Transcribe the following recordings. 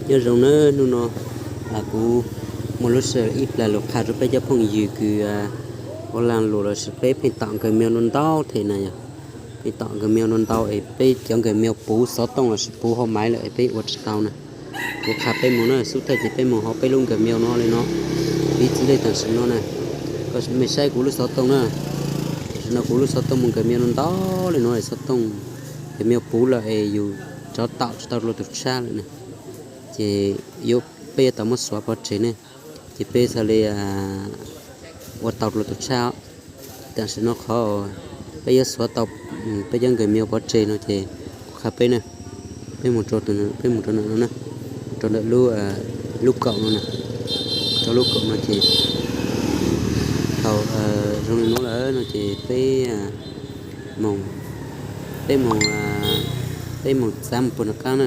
Nyob zoo nawb, hnub no kuv muaj lub sij hawm ib plag los qha rau peb cov phooj ywg kws ua lag luam lossis peb pheej tom nkawd me nyuam no ntau them na yog, pheej tom nkawd me nyuam no ntau es peb cov nkawd me nyuam puv xov tooj lossis puv hauv maiv lawm es peb ua tsis tau na. Kuv qha peb mus na, xub thawj ces peb mus hauv peb lub nkawd me nyuam no li no, piv txwv li tam sim no na, koj mej saib kuv lub xov tooj na. Tam sim no kuv lub xov tooj mus nkawd me nyuam no ntau li no es xov tooj nkawd me nyuam puv lawm es yus rov taum tsis tau rau tus tshab lawm na. Ces yuav, peb yuav tau muab xuav pov tseg ne, ces peb xav li ua tau rau tus tshab. Tam sim no qhov peb yuav xuav tau peb cov nkawd me nyuam pov tseg no ces kuv qha peb na, peb mus rau, peb mus rau ntawm no na, rau ntawm lub kaum no na, rau lub kaum no ces thaum zoo li no lawm no ces peb mus, peb mus, peb mus txav mus puag nram qab na,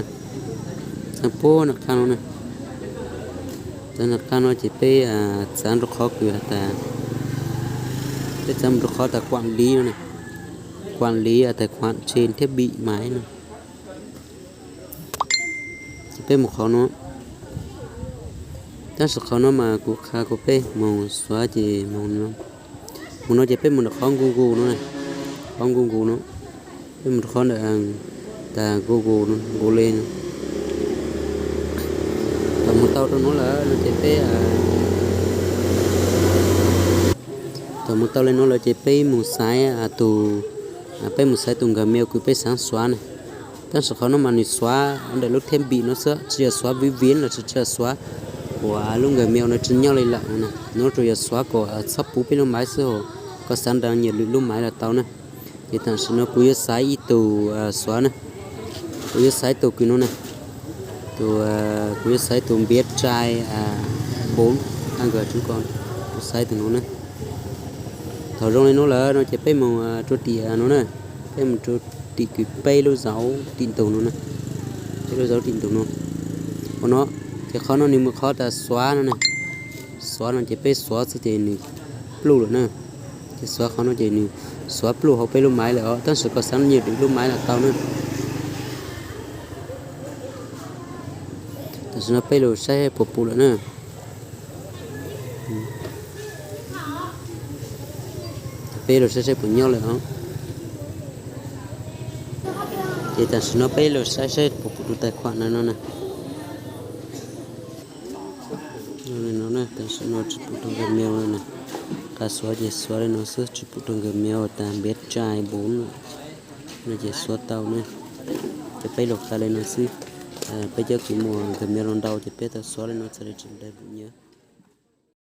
txav puag nram qab no na. Txav nram qab no ces peb txav rau qhov kws has tas, peb txav mus rau qhov tas kuam liv no na, kuam liv tas kuam tsheb thiab bim maiv no. Ces peb mus qhov no, tab sis qhov no mas kuv qha kom peb mus xuav ces mus no ces peb mus ntawm qhov Google no, qhov Google no, peb mus rau qhov ntawm tas Google no, Google no. Thaum mus tau rau no lawm no ces peb, thaum mus tau li no lawm ces peb mus xaiv tus, peb mus xaiv tus nkawd me nyuam kws peb xav xuav na. Tab sis qhov no mas nws xuav ntawm lub thiab bim no xwb, tsis yog xuav viv viv lossis tsis yog xuav kuas lub nkawd me nyuam no tsis nyob li lawm na. Nws tsuas yog xuav kom txhob puv peb lub maiv xwb, koj xav nrog nyiam lwm lub maiv los tau na. Ces tam sim no kuv yuav xaiv ib tug xuav na, kuv yuav xaiv tus kws no na, tus, kuv yuav xaiv tus npiav tsai bốn, a nkawd tseem ko, kuv xaiv tus no na. Thaum zoo li no lawm no ces peb mus rau tim no na, peb mus rau tim kws peb lub zauv tim ntug no na, peb lub zauv tim ntug no. Ua no, ces qhov no nws mus qhov tas xuav no na, xuav no ces peb xuav xwb ces nws pluj lawm na. Ces xuav qhov no ces nws xuav pluj hauv peb lub maiv lawm os, tab sis koj xav nyiam lwm lub maiv los tau na. Tam sim no peb los saib puas pum lawm na. Peb los saib saib puas nyob lawm os. Ces tam sim no peb los saib saib puas pum tus tais khuam no no na. Tam sim no tsis pum rau nkawd me nyuam no na. Qha xuav ces xuav li no xwb, tsis pum rau nkawd me nyuam tas npiav tsai bốn no. No ces xuav tau ne. Ces peb los qha li no xwb. Peb cov kws muaj nkawd me nyuam ntau ces peb tau xuav li no txhaj li tsis nrag pum nyiaj.